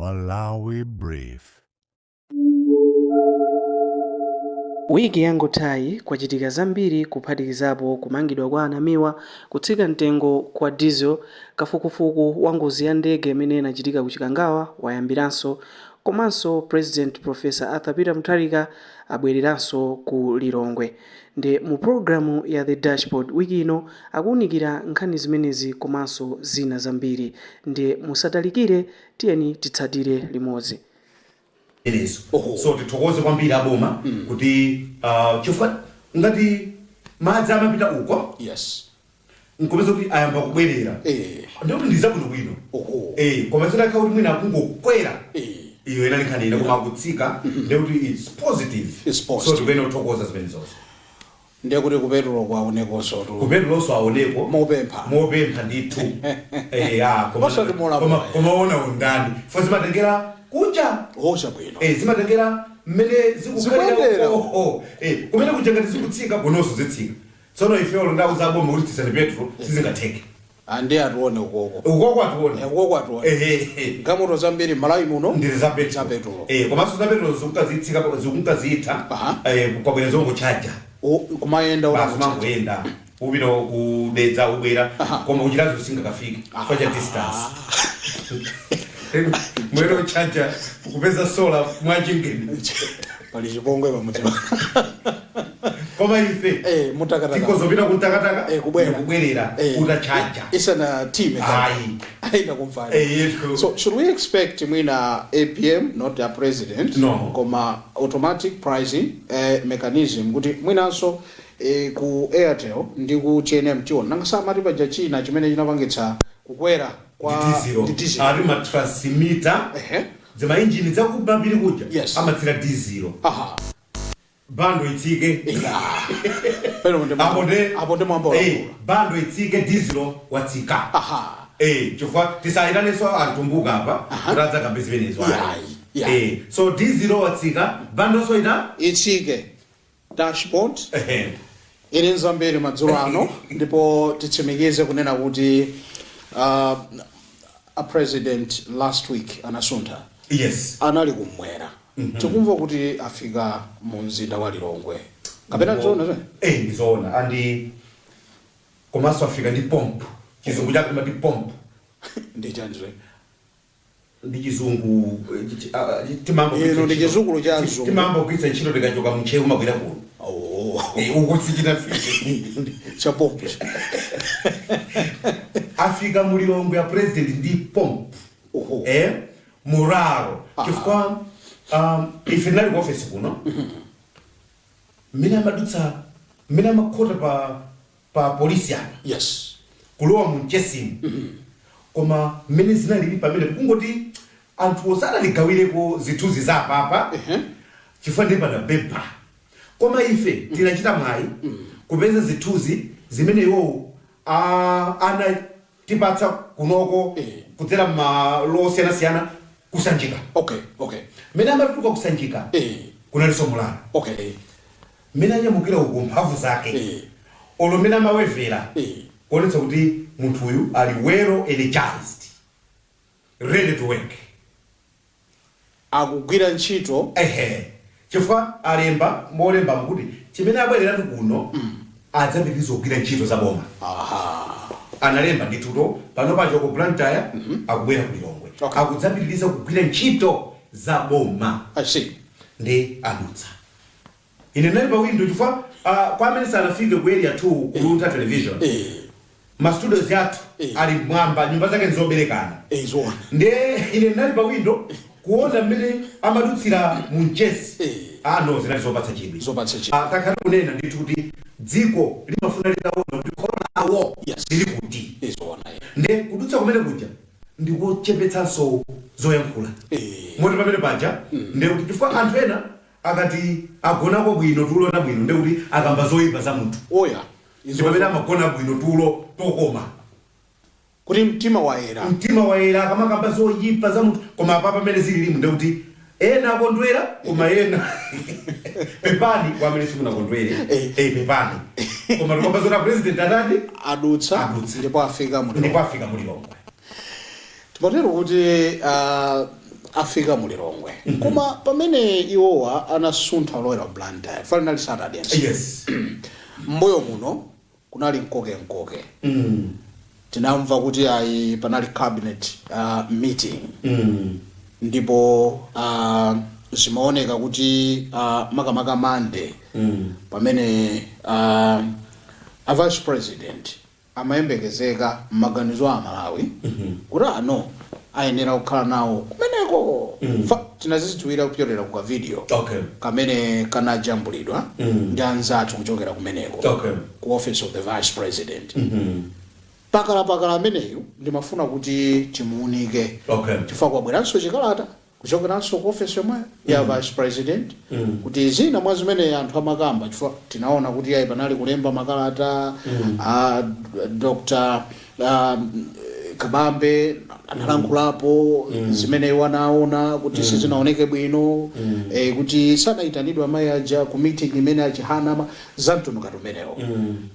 Malawi Brief. Wiki yangothayi kwachitika zambiri kuphatikizapo kumangidwa kwa a Namiwa, kutsika mtengo kwa diesel, kafukufuku wa ngozi ya ndege imene inachitika ku Chikangawa wayambiranso komanso President Professor Arthur Peter Mutharika abwereranso ku Lilongwe. Nde mu programu ya The Dashboard wiki ino akuwunikira nkhani zimenezi komanso zina zambiri. Nde musatalikire tiyeni titsatire limodzi. Zimenezo. So tithokoze kwambiri aboma kuti chifukwa ngati madzi amapita uko nkupeza kuti ayamba kubwerera, ndikuti ndi zabwinobwino. Koma zitakhala kuti mwina akungokwera, iyo inali nkhani ina, koma akutsika, ndikuti it's positive. It's positive. So tikuyenera kuthokoza zimenezozo. Ndiye kuti kupetulo kwaonekonso tu. Kupetuloso aoneko. Mopempha. Mopempha ndithu. Eya, koma Osati molamula. Koma ona undani fo zimatengera kunja. Ocha bwino. Zimatengera mmene zikukhalira. Zikuyendera. Oh, kumene kuja ngati zikutsika, kunonso zitsika. Tsono ife olo ndauza aboma kuti tsitsani petrol, sizingatheke. Andi atione ukoko. Ukoko atione. Ukoko atione. Galimoto zambiri Malawi muno ndili za petrol. Za petrol. Komanso za petrol zikunkazitsika, zikunkazitha. Kwabwera zongochaja. Kumayenda. Basi, mangoyenda upita kudedza, ubwera. Koma kuchitazo singakafike kwa cha distance mwene uchaja kupeza solar mwachingeni. Pali chipongwe pamudzi. Koma ife mutakataka. Tikozopita kuntakataka. Kubwera. Kubwerera utachaja. Isana time. Ayi. Ayi, kumfana. Yetu. So should we expect mwina APM, not a president, No. koma automatic pricing mechanism, kuti mwinanso ku Airtel ndi ku TNM tiona nanga samati paja china chimene chinapangitsa kukwera kwa ndi ndi diesel? Ali ma transmitter, zima injini zakumapiri kuja, amatsira diesel. Bando itsike. Pero ndi apo nde apo ndi mwambo. Bando itsike, diesel watsika. Chifukwa tisayitanenso antumbuka apa kuti adzakambe zimenezo. So diesel watsika, bandonso ina itsike. Dashboard ili nzambiri madzulo ano, ndipo titsimikize kunena kuti a president last week anasuntha. Anali kumwera. Tikumva kuti afika mu mzinda wa Lilongwe, kapena nzoona zve? Ndizoona, andi komanso afika ndi pomp. Chizungu chake timati pomp. Ndi chanjire? Ndi chizungu, timambo Ino ndi chizukulu cha mzungu. Timambo kugwiritsa ntchito tikachoka mchewu mabwera kuno. Uku sichinafike. Cha pomp. Afika mu Lilongwe ya president ndi pomp. Muraro, chifukwa ife tinali ku office kuno mmene amadutsa, mmene amakhota pa polisi apa, kulowa mu mchesimu. Koma mmene zinalili pamene kungoti anthu osanatigawireko zithunzi za apapa, chifukwa ndiye panabeba. Koma ife tinachita mwayi kupeza zithunzi zimene iwowo anatipatsa kunoko kudzera m'malo osiyanasiyana kusanjika. Mmene amatuluka kusanjika, kunalinso mulalo. Mmene anyamukira uku, mphamvu zake, olo mmene amawevera, kuonetsa kuti munthu uyu ali well energized, ready to work. Akugwira ntchito. Ehe, chifukwa alemba molemba mukuti chimene abwereratu kuno adzapitiriza kugwira ntchito za boma. Analemba ndithuto pano pacho ku Blantyre, akubwera ku Lilongwe, akudzapitiriza kugwira ntchito za boma. I see. Ndi adutsa, ine ndinali pa window, chifukwa kwa amene sanafike ku Area 2 ku Luntha Television, ma studios athu ali mwamba, nyumba zake nzoberekana. Zoona. Ndiye ine ndinali pa window kuona mmene amadutsira mu mchesi. No, zinali zopatsa chidwi. Zopatsa chidwi. Takhala kunena ndithu kuti dziko limafuna litaona kuti kholo lawo lili kuti. Zoona. Nde kudutsa kumene kuja ndikuchepetsanso zoyankhula. Moti pamene paja nde kuti chifukwa anthu ena akati agonako bwino tulo tabwino, nde kuti akamba zoyipa za munthu, ndi pamene amagona bwino tulo tokoma. Kuti mtima wayera. Mtima wayera akamakamba zoyipa za munthu. Koma apa pamene zililimu, nde kuti ena akondwera, koma ena, pepani kwa amene simunakondwere. Pepani, koma tikamba zoti president atati adutsa. Adutsa. Ndipo afika mu Ndipo afika mu Lilongwe. Tipotero kuti Afika mu Lilongwe, koma pamene iwowa anasuntha lowera Blantyre, finally Saturday, mbuyo muno kunali mkoke Tinamva kuti ayi, panali cabinet meeting ndipo zimaoneka kuti makamaka Monday pamene a vice president amayembekezeka m'maganizo a Malawi kuti ano ayenera kukhala nawo kumeneko. Tinazidziwira kupyolera ku video kamene kanajambulidwa ndi anzathu kuchokera kumeneko ku Office of the Vice President. Pakalapakala ameneyu ndimafuna kuti timuunike chifukwa kwabweranso chikalata kuchokeranso ku office yomweyo ya vice president kuti zina mwa zimene anthu amakamba, chifukwa tinaona kuti ayi, panali kulemba makalata, a Dr Kabambe analankhulapo zimene iwo anaona kuti sizinaoneke bwino, kuti sadayitanidwa amayi aja ku meeting imene achihana za mtundu ngati umenewo.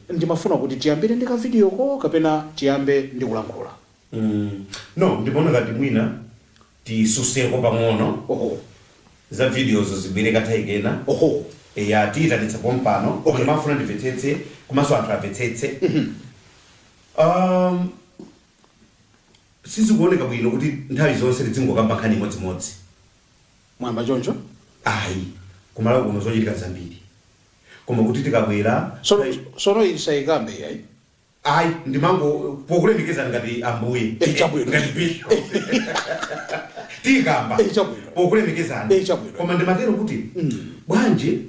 Ndimafuna kuti tiyambire ndi ka video ko kapena tiyambe ndi kulankhula? No, ndimaona ngati mwina tisuseko pang'ono. Za videos zibwere kathawi kena. Ya, tiyitanitsa pompano. Ndimafuna ndimvetsetse komanso anthu amvetsetse. Sizikuoneka bwino kuti nthawi zonse tizingokamba nkhani imodzimodzi. Mwamba choncho? Ayi, kumalawi kuno zochitika zambiri, koma kuti tikabwera Sono isayikambe yayi? Ayi, ndimango pokulemekeza ngati ambuye. Chabwino. Ngati bishop tikamba. Chabwino. Pokulemekezani. Chabwino. Koma ndimatero kuti bwanji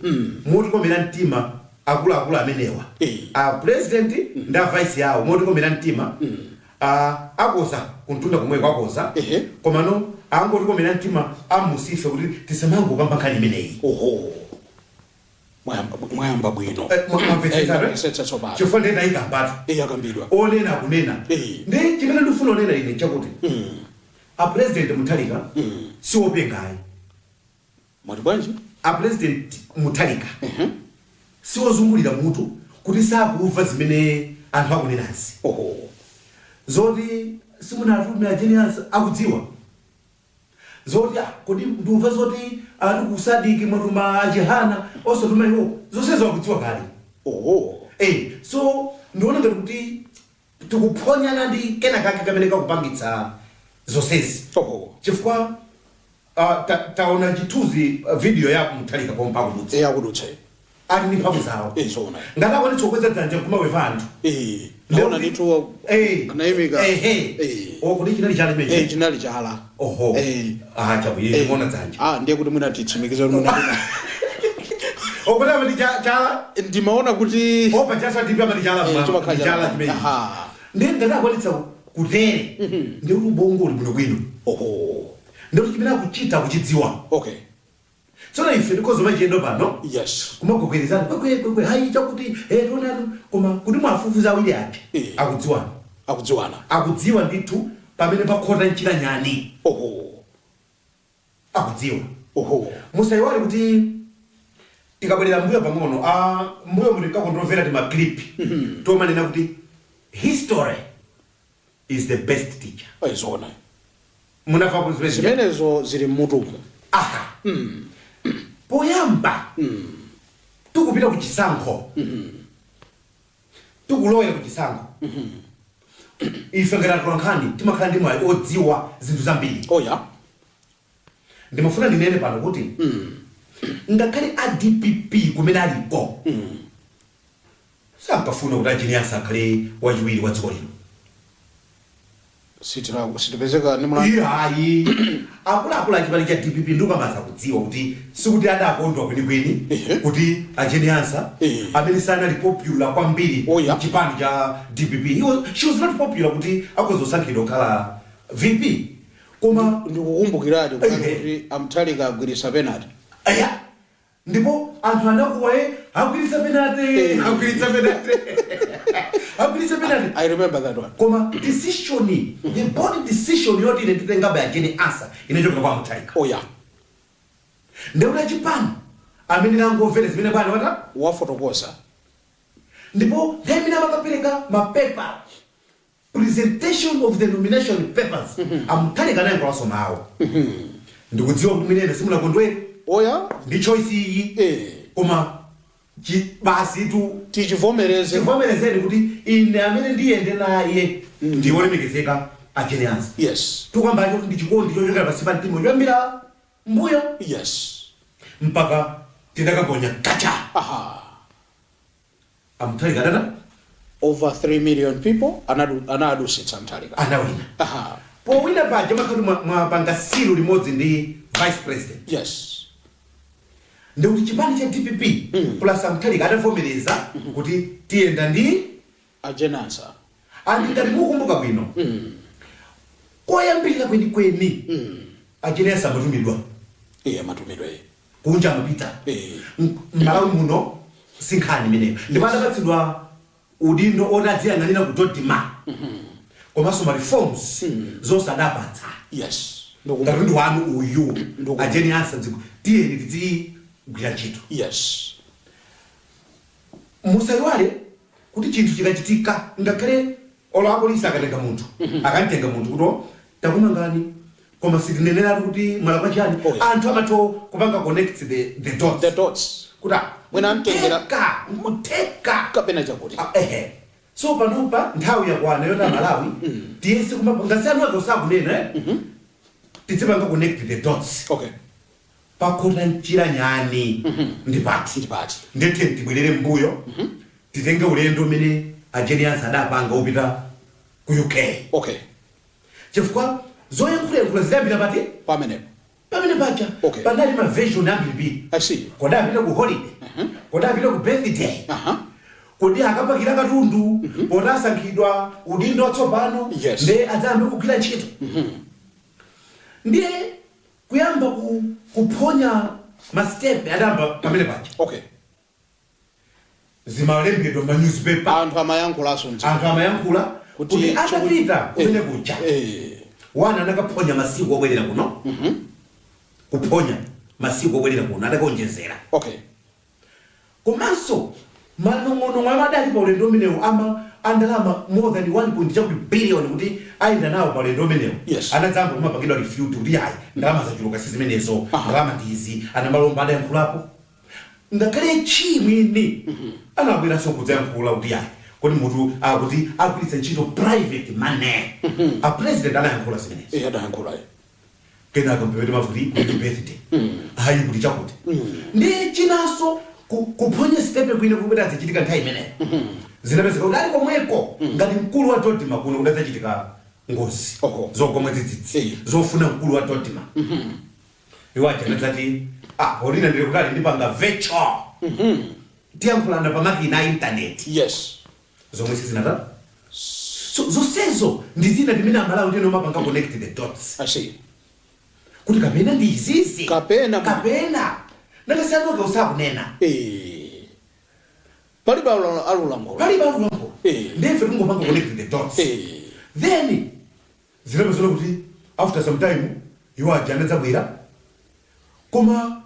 motikomera mtima akuluakulu amenewa, a president ndi a vice yawo, motikomera mtima, akoza kuntunda komwe kwakoza, komano angotikomera mtima amusife kuti tisamangokamba nkhani imeneyi. Oho, mwayamba bwino. Mwamvetsetsa? Ndamvetsetsa tsopano. Chifukwa ndiye tayikambatu. Yakambidwa. Onena kunena. Ndi chimene ndifuna onena ine chakuti a President Mutharika siwopengayi. Mwati bwanji? A President Mutharika siwozungulira mutu kuti sakumva zimene anthu akunenazi. Zoti simunatume a Jane Ansah, akudziwa. Zoti kodi ndumva zoti ati ku SADC mwatuma achihana osatuma iwo, zonsezo akudziwa kale. So ndiona ngati kuti tikuphonyana ndi kena kake kamene kakupangitsa zonsezi, chifukwa taona chithunzi, video ya Mutharika pompa akudutsa. Akudutsa. Ali ndi mphamvu zawo. Zoona. Ngati akwanitsa kukweza dzanja kumaweva anthu. Naona ndithu anayimika. Ehe. O, kodi chinali chala imenechi? Chinali chala. Oho. Ah, chabwino, ndimaona dzanja. Ah, ndiye kuti mwina titsimikize kuti mwina Okuti amati chala. Ndimaona kuti opa chasa ndipo amati chala. Chimakhala ndi chala. Chala chimenechi. Ndiye ngati akwanitsa kutere, ndiye kuti ubongo uli bwinobwino. Ndiye kuti chimene akuchita akuchidziwa. Tsono ife tikhoza machiyendo pano kumagwegwerezana kwekwekwekwe, hayi, chakuti tionani, koma kuti mwafufuza awiri aja, akudziwana. Akudziwana. Akudziwa ndithu pamene pakhota mchira nyani. Akudziwa. Musayiwale kuti tikabwerera mbuyo pang'ono, mbuyo muti kakondrovera ti ma clip tomanena kuti history is the best teacher. Zoona. Munamvapo zimene? Zimenezo zili mmutumu. Aha, poyamba tikupita ku chisankho, tikulowera ku chisankho, ife ngati atolankhani timakhala ndi mwayi odziwa zinthu zambiri. Ndimafuna ndinene pano kuti ngakhale a DPP kumene aliko sankafuna kuti a Jane Ansah akhale wachiwiri wa dziko lino. Sitipezeka ndi mlandu. Iyayi, akuluakulu achipani cha DPP ndikamaza kudziwa kuti sikuti adakondwa kwenikweni kuti a Jane Ansah, amene sanali popular kwambiri chipani cha DPP, she was not popular kuti akhoza kusankhidwa kukhala VP, koma Ndikukumbukiradi kuti amthalika agwiritsa penalty. Aya, ndipo anthu anakuwa, "E, agwiritsa penalty, agwiritsa penalty, agwiritsa penalty." I remember that one. Koma decision, the board decision yoti ine nditengabe a Jane Ansah inachokera kwa Mutharika. Ndekuti achipani amene angomvera zimene bwana wata wafotokoza. Ndipo nthawi imene amakapereka mapepa, presentation of the nomination papers, amutharika anayankhulanso mawu. Ndikudziwa kuti mwinene simunakondwere Oya. ndi choice iyi, koma basi tu tichivomereze. Tivomerezeni kuti ine amene ndiyende naye ndi wolemekezeka a Jane Ansah. Tukwambacho kuti ndi chikondi chochokera pansi pa mtima, choyambira mbuyo mpaka tidakaponya kacha. A Mutharika adata Over 3 million people anadusitsa Mutharika. Anawina. Powina paja makhati mwapanga seal limodzi ndi vice president, ndikuti chipani cha DPP plus a Mutharika adavomereza kuti tiyenda ndi a Jane Ansah. Andi ngati mukumbuka bwino, koyambirira kwenikweni a Jane Ansah amatumidwa. Iye matumidwe. Kunja amapita. M'Malawi muno sinkhani imeneyo, ndipo adapatsidwa udindo oti adziyang'anira ku DoDMA komanso ma reforms zonse adapatsa. Katundu wanu uyu, a Jane Ansah, dziko tiyeni tidzigwira ntchito. Musayiwale kuti chinthu chikachitika, ngakhale olo apolisi akatenga munthu, akamtenga munthu kuti takumangani, koma sitineneratu kuti mwalakwa chani, anthu amatha kupanga connect the dots. The dots. Kuti Mwina amtengera- muteka muteka kapena chakuti. Ah, ehe, so panopa nthawi yakwana yoti Amalawi tiyese kumapanga ngasi anu ake osakunena, eh? Tizipanga connect the dots. Pakhota mchira nyani ndi pati? Ndipati? Ndethe tibwerere mbuyo, titenge ulendo umene a Jane Ansah adapanga upita ku UK, chifukwa zoyankhulayankhula zidayambira pati? Pamenepo. Pamene paja. Panali ma version ambirimbiri. I see. Kodi apita ku holiday? Kodi apita ku birthday? Kodi akapakira katundu poti asankhidwa udindo watsopano, nde adzayambe kugwira ntchito? Ndiye kuyamba kuphonya ma step adayamba pamene paja. Zimalembedwa ma newspaper. Anthu amayankhulanso mdziko. Anthu amayankhula kuti atapita kumene kuja, wana anakaphonya masiku obwerera kuno, kuphonya masiku obwerera kuno, adakaonjezera. Komanso manong'onong'o amadali pa ulendo umenewu ama andalama more than 1 point chakuti billion kuti ayenda nawo pa ulendo umenewu, anadzamba kumapangidwa refute kuti ayi, ndalama zachuluka, si zimenezo, ndalama ndizi. Anamalomba adayankhulapo, ngakhale chimwini anabweranso kudzayankhula kuti ayi, kodi mutu akuti agwiritsa ntchito private money, a president anayankhula zimenezo. Adayankhula. Kenaka mpepete mavuti kuti birthday, hayi, kuti chakuti ndi chinanso, kuphonya step kwine kupeta azichitika nthawi imeneyo. Zinapezeka kuti ali komweko ngati mkulu wa DoDMA kuno kudadzachitika ngozi zogomwe dzidzidzi, zofuna mkulu wa DoDMA. Iwo aja anadzati, ah, polina ndili kutali, ndipanga virtual, tiyankhulana pa makina a intaneti, zomwe sizinata. So zonsezo ndi zina timene Amalawi tino mapanga connect the dots I see. kuti kapena ndi izizi, Kapena kapena nakasianoke usakunena. Palibe alulankhula. Palibe alulankhula. Ndife tingopanga connect the dots. Then zinapezeka kuti after some time iwo aja anadzabwera, koma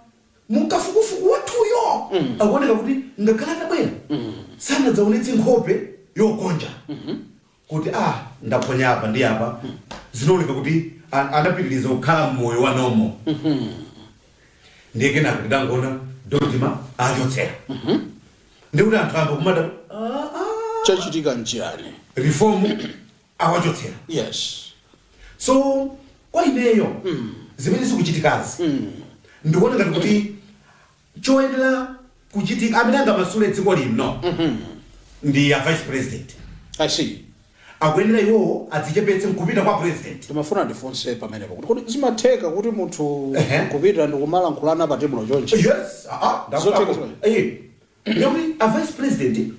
mukafukufuku wathuyo akuoneka kuti ngakhale atabwera sanadzaonetse nkhope yogonja kuti ah, ndaphonya apa ndi apa. Zinaoneka kuti anapitiriza kukhala mmoyo wa normal. Ndiye kenako tidangoona DoDMA achotsera, ndikuti anthu amba kumada, ah, ah, Chachitika nchiyani? Reform awachotsera. So kwa ineyo, zimene zikuchitikazi, ndikuona ngati kuti choyenera kuchitika, amene angamasule dziko lino ndi a vice president. I see. Akuyenera iwowo adzichepetse nkupita kwa president. Timafuna ndifunse pamenepo kuti kodi zimatheka kuti munthu kupita ndikumalankhulana pa tebulo chonchi? Yes, Zotheka zimene? Ndikuti a vice president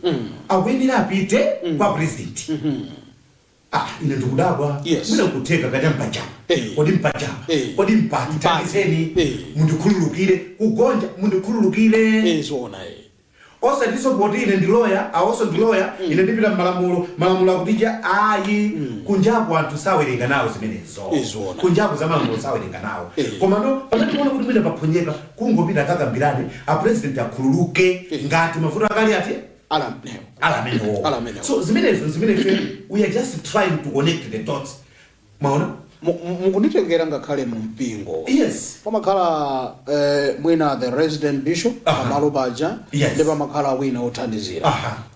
akuyenera apite kwa president. Ah, ine ndikudabwa, mwina nkutheka kati mpachama, kodi mpachama, kodi mpati? Mpati. Thandizeni, mundikhululukire kugonja, mundikhululukire. Zoona. Osatinso poti ine ndi loya, awonso ndi loya, ine ndipita mmalamulo, malamulo akutija, ayi. Kunjaku anthu sawerenga nawo zimenezo. Zoona. Kunjaku za malamulo sawerenga nawo. Komano pamene tikuona kuti mwina paphonyeka, kungopita akakambirane, a president akhululuke ngati mavuto akali ati Ala amenewo. Ala amenewo. Ala amenewo. So zimenezo zimene ife we are just trying to connect the dots, mwaona? Mukunditengera ngakhale mu mpingo. Pamakhala mwina the resident bishop pamalo paja, ndi pamakhala wina othandizira.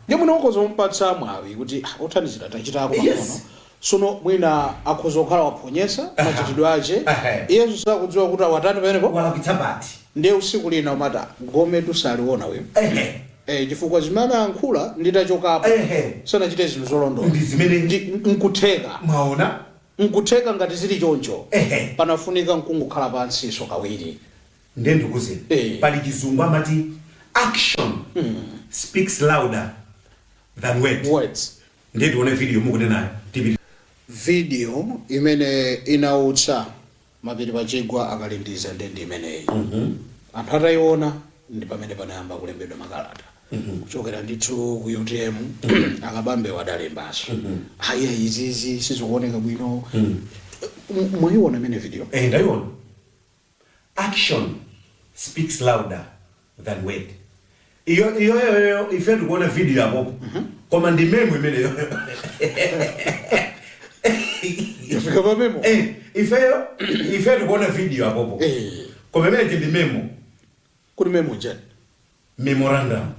Ndi mwina ukhoza kumupatsa mwawi kuti othandizira tachitako pang'ono. Sono mwina akhoza kukhala waphonyesa machitidwe ache. Iyeso sakudziwa kuti awatani pamenepo. Walakwitsa pati. Ndiye usiku lina umati gome tusaliona uyu. Chifukwa zimene ayankhula nditachokapo sanachite zinthu zolondola. Ndi zimene Ndi nkutheka. Mwaona. Nkutheka ngati zili choncho. Panafunika nkungokhala pansiso kawiri. Ndiye ndikuze. Pali chizungu amati action speaks louder than words. Words. Ndiye tione video mukunenayo. Tipiti. Video imene inautsa mapiri pachigwa akalindiza ndi imeneyi. Anthu atayiona ndi pamene panayamba kulembedwa makalata. Kuchokera ndithu ku UTM, akabambe wadalembaso. Haya, izizi sizikuoneka bwino. Mwayiona imene video? Ndayiona. Action speaks louder than word. Iyo iyo iyo ife tikuona video yapo. Koma ndi memo imeneyo. Yafika pa memo. Ifeyo ife tikuona video yapopo. Koma imene ndi memo. Kuti memo njani? Memorandum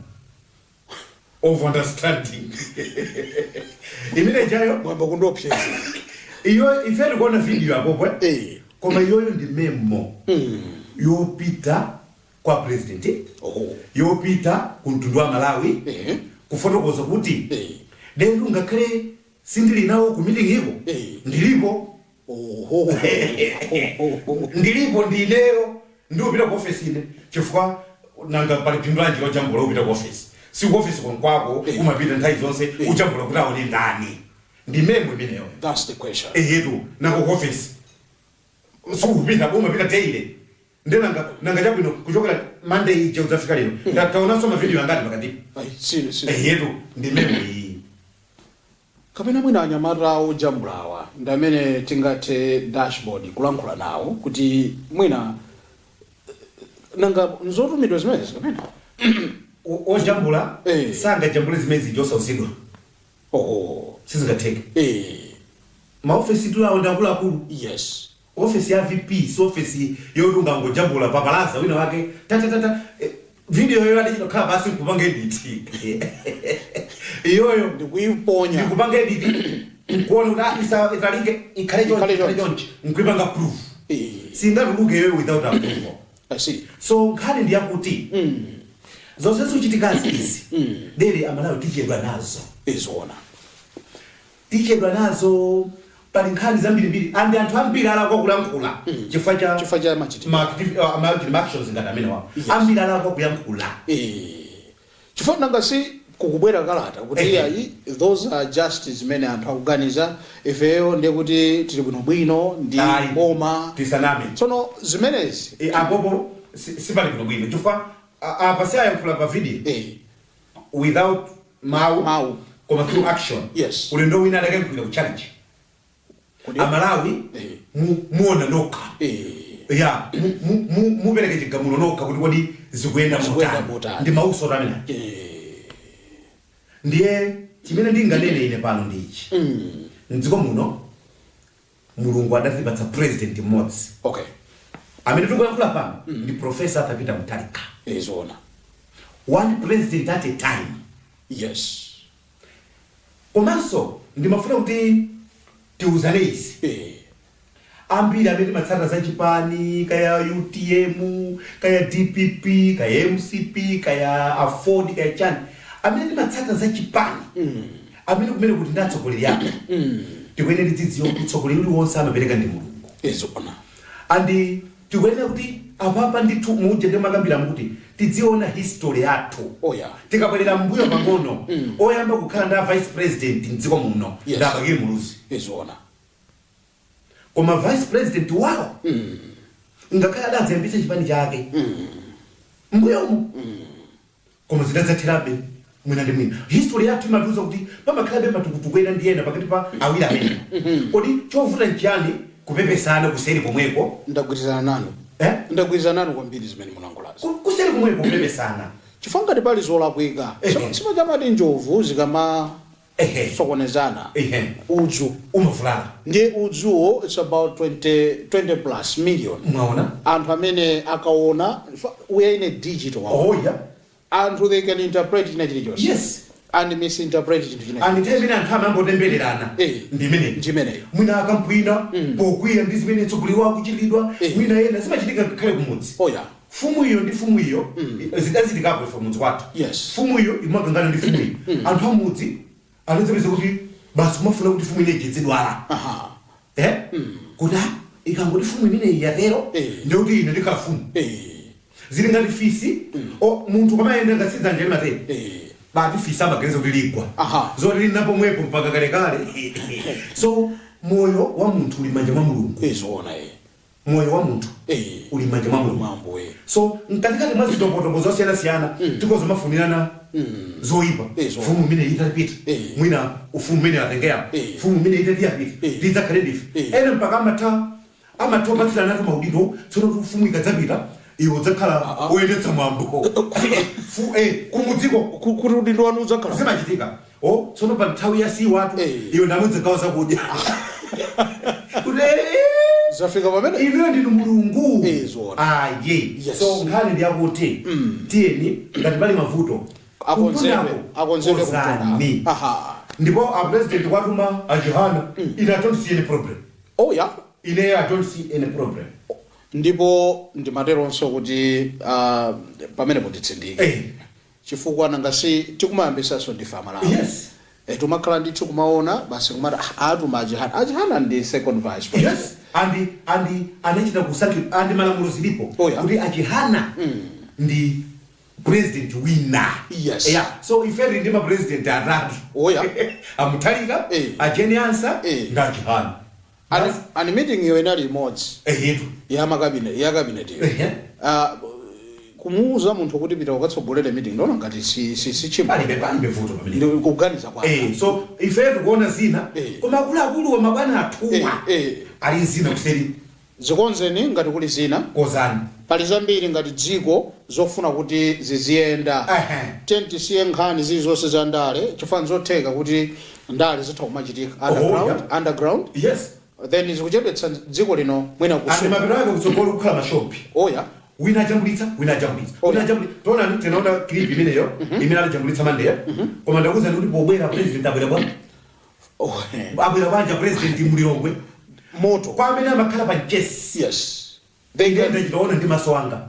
of understanding. Imene jayo mwamba kundiopseza. Iyo ife tikuona video yapopo. Koma iyoyo ndi memo. Yopita kwa president. Yopita ku mtundu wa Malawi. Kufotokoza kuti lero ngakhale sindili nawo ku meeting iko. Ndilipo. Ndilipo ndineyo ndiupita ku office ine chifukwa nanga pali phindu lanji lojambula upita ku office. Si ku office konkwako umapita nthawi zonse ujambula kuti aone ndani. Ndi memo imeneyo. That's the question. Ehetu nanga ku office. Sikupita umapita daily. Ndiye nanga chabwino kuchokera Monday ije udzafika lero. Taonanso ma video angati pakati. Ai, si. Ehetu ndi memo iyi. Kapena mwina anyamata ojambulawa ndi amene tingathe dashboard kulankhula nawo kuti mwina nanga nzotumidwa zimenezi kapena Ojambula sangajambule zimenezi josausidwa. Sizingatheke. Maofesi tu awo ndi akuluakulu. Ofesi ya VP si ofesi yoti ungangojambula papalaza wina wake ta ta ta ta. Video yoyo atichitokhala pasi nkupanga edit. Iyoyo ndikuiponya. Ndikupanga edit nkuona kuti italike ikhale chonchi, Ikhale ikhale chonchi. chonchi nkuipanga proof. Singatuluke iyoyo without approval. I see. So nkhani ndi yakuti zonse zikuchitikazi izi dere Amalawi tichedwa nazo. Izoona. Tichedwa nazo. Pali nkhani zambirimbiri andi anthu ambiri alakwa kulankhula chifukwa cha chifukwa cha machitidwe. Ma actions ngati amene wawo. Ambiri alakwa kuyankhula. Chifukwa nanga si kukubwera kalata kuti iyayi, those are just zimene anthu akuganiza, ifeyo ndiye kuti tili bwinobwino ndi Ayi. boma. Tisaname. Tsono zimenezi Apopo sipali bwinobwino chifukwa apa si ayankhula pa video without mawu, mawu. Koma through action. Ulendo wina adakankhulira ku challenge. Kodi? Amalawi muona nokha. Ya, mupereke chigamulo nokha kuti kodi zikuyenda Zikuyenda motani. motani. Ndi mauso amene. Ndiye chimene ndinganene ine pano ndi ichi. Mdziko muno Mulungu adatipatsa president mmodzi. Amene tikuyankhula pano ndi Professor Arthur Peter Mutharika. Izoona. One president at a time. Komanso ndimafuna kuti tiuzane izi. Ambiri amene timatsata za chipani, kaya UTM, kaya DPP, kaya MCP, kaya AFORD, kaya chani, amene timatsata za chipani, amene kumene kuti ndi atsogoleri ake, tikuyenera tidzidziwe kuti utsogoleri uliwonse amapereka ndi Mulungu. Izoona. Andi tikuyenera kuti apapa ndithu muje ndi makambira mukuti tidziona history yathu. Tikabwerera mbuyo pang'ono, oyamba kukhala ndi a vice president mdziko muno ndi a Bakili Muluzi. Izoona. Koma vice president wawo ngakhale adadzayambitsa chipani chake mbuyomu, koma zidadzatherabe mwina ndi mwina. History yathu imatiuza kuti pamakhalabe matukutuku ena ndi ena pakati pa awiri amene. Kodi chovuta nchiyani kupepesana kuseri komweko? Ndagwirizana nanu. Ndagwirizana nanu kwambiri zimene munangolazo. Kuseri komweko kupepesana. Chifukwa ngati pali zolakwika, simachamati njovu zikama Sokonezana. Udzu Umavulala. Ndiye udzuwo, it's about 20 plus million. Mwaona. Anthu amene akaona, we are in a digital world. Oh yeah. Anthu, they can interpret china chilichonse and misinterpret chinthu china. And nthawi imene anthu amangotembererana ndi imeneyi. Ndi imeneyo. Mwina akampwina pokwiya ndi zimene tsogoleri wakuchitidwa. Mwina ena zimachitika ngakhale kumudzi. Oh yeah. Fumu iyo ndi fumu iyo zidazitikapo ife mudzi kwathu. Fumu iyo imakangana ndi fumu iyo, anthu amudzi anadzapeza kuti basi kumafuna kuti fumu ineyi idzidwala. Kuti ikangoti fumu imeneyi yatero, ndikuti ine ndikhala fumu. Zili ngati fisi o munthu kamayenda ngati dzanja limatero. Bati fisi amaganiza kuti ligwa. Zoti lili napomwepo mpaka kalekale. So moyo wa munthu uli m'manja mwa Mulungu. Izoona, eh. Moyo wa munthu uli m'manja mwa Mulungu. Mambo, eh. So mkatikati mwa zitopotopo zosiyanasiyana tikozo mafunirana zoyipa. Izo. Fumu imene itapita, mwina ufumu umene atengeyapo, fumu imene itati yapita, tidzakhale ndife. Ene mpaka amatha opatsirana nato maudindo. Tsono kuti ufumu ikadzapita, iwe udzakhala oyendetsa mwambo kumudziko. Kuti udindo wanu udzakhala. Zimachitika. O, tsono pa nthawi ya siwatu, iwe ndamudzi zakudya kuti Zafika pamene inuyo ndinu Mulungu. Zoona. Aye. Yes. So nkhani ndiyakuti tiyeni, ngati pali mavuto, akonzedwe, kumtunako, akonzedwe. kozani. Kumtunda, aha. Ndipo a president kwatuma a Chihana, ine I don't see any problem. Oh yeah. Ine I don't see any problem. Ndipo ndimateronso kuti pamenepo nditsindike, chifukwa nangasi tikumayambisanso ndife Amalawi. Tumakhala ndithu kumaona basi kumati, "Ah, atuma aChihana." AChihana ndi second vice president. Yes, and anachita kusankhi and malamulo zilipo kuti aChihana ndi president wina. Yeah, so ife tili ndi ma president atatu: aMutharika, a Jane Ansah, ndi aChihana. And meeting iyo inali imodzi Ehetu. ya makabineti, ya cabinet iyo. Kumuuza munthu kuti pita ukatsogolere meeting, ndona ngati si chimo. Palibe vuto pamene. Ndi kuganiza kwa So ife tikuona zina, koma akuluakuluwa, mabwana athuwa, ali zina kuseri. Zikonzeni ngati kuli zina. Kozani. Pali zambiri ngati dziko zofuna kuti ziziyenda. Tiye tisiye nkhani zilizonse za ndale, chifukwa nzotheka kuti ndale zitha kumachitika underground, underground. Then zikuchedwetsa dziko lino mwina And kusuka. mapeto ake kutsogolo kukhala mashopi. Oh yeah. Wina ajambulitsa, wina ajambulitsa, wina ajambulitsa. Taonani, tinaona clip imeneyo imene alijambulitsa Mandeya, koma ndakuwuzani kuti pobwera president abwera bwa abwera bwanja president muLilongwe? Moto. Kwa amene amakhala pa Mchesi, They ine can ndachitaona ndi maso anga.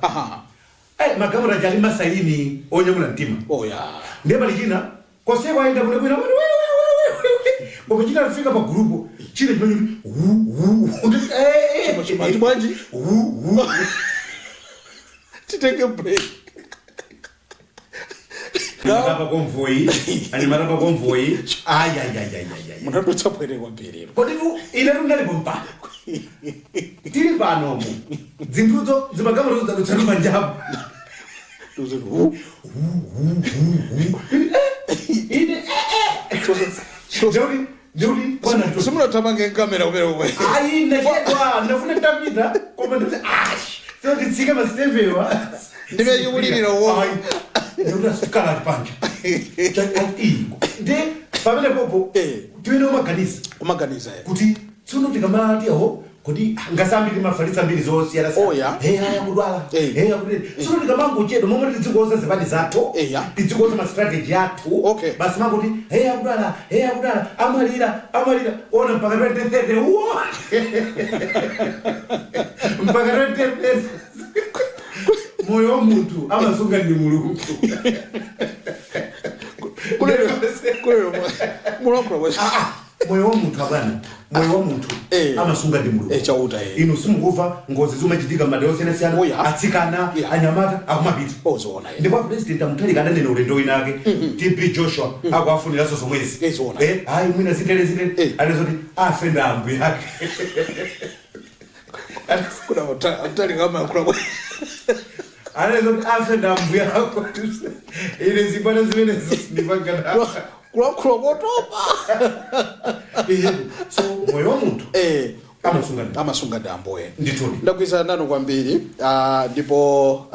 Magamera ali masayini onyamula mtima. Oh yeah. Ndiye pali china koseko ayenda bwino bwino, we, we, we, we, we. Koma china afika pa gulupu china chimene kuti wu wu Chimati bwanji? Wu wu. Titenge break. Anyamata convoy, anyamata pa convoy, ayayayayaya. Munadutsa bwere kwambiri. Kodi tu ine tunalipo mpano tili panomo, zinthuzo zimagamera zadutsa panjapo. Tuzi hu. Ine ndikuti bwana Simunathamange nkamera kumene kumwe. Ayi, ndachedwa, ndafuna nditapita, koma ndikuti ayi, so nditsike masitepewa. Ndimene chikulirira uwo. Ndikuti asikala ali panja ndi pamene popo tiwene umaganiza. Kumaganiza, eh. Kuti tsono tikamati aho, kodi ngasambi timafalitsa mbiri zosiyana? Oh, yeah. Hey, aya kudwala. Hey, akudwala. Tsono tikamangochedwa momwe tidzikoza zipani zathu, tidzikoza ma strategy athu, basi mangoti, "Hey, akudwala, hey, akudwala, amwalira, amwalira." Ona mpaka 2030 uwo, mpaka 2030. Moyo wa munthu amasunga ndi Mulungu. Kulero kulero mulankhula kwa Ah, ah, moyo wa munthu, abwana, moyo wa munthu amasunga ndi Mulungu. Chauta, eh. Inu simukuva ngozi zimachitika m'madera osiyanasiyana? Oh, yeah. Atsikana, anyamata akumapita. Ozoona, eh. Ndipo president aMutharika adanena ulendo winake, TB Joshua akuafuniranso zomwezi. Zoona. Ayi, mwina zitere zitere, anazoti afe ndi ambuye ake. Kuna mutali kama kuna kwa Anazoti afe ndi ambuye ako. Ine zibwana zimenezo ndipangana. Kulankhula kotopa. So moyo wa munthu amasunga ndi Amasunga ndi Ambuye. Ndithudi. Ndagwirizana nanu kwambiri, ndipo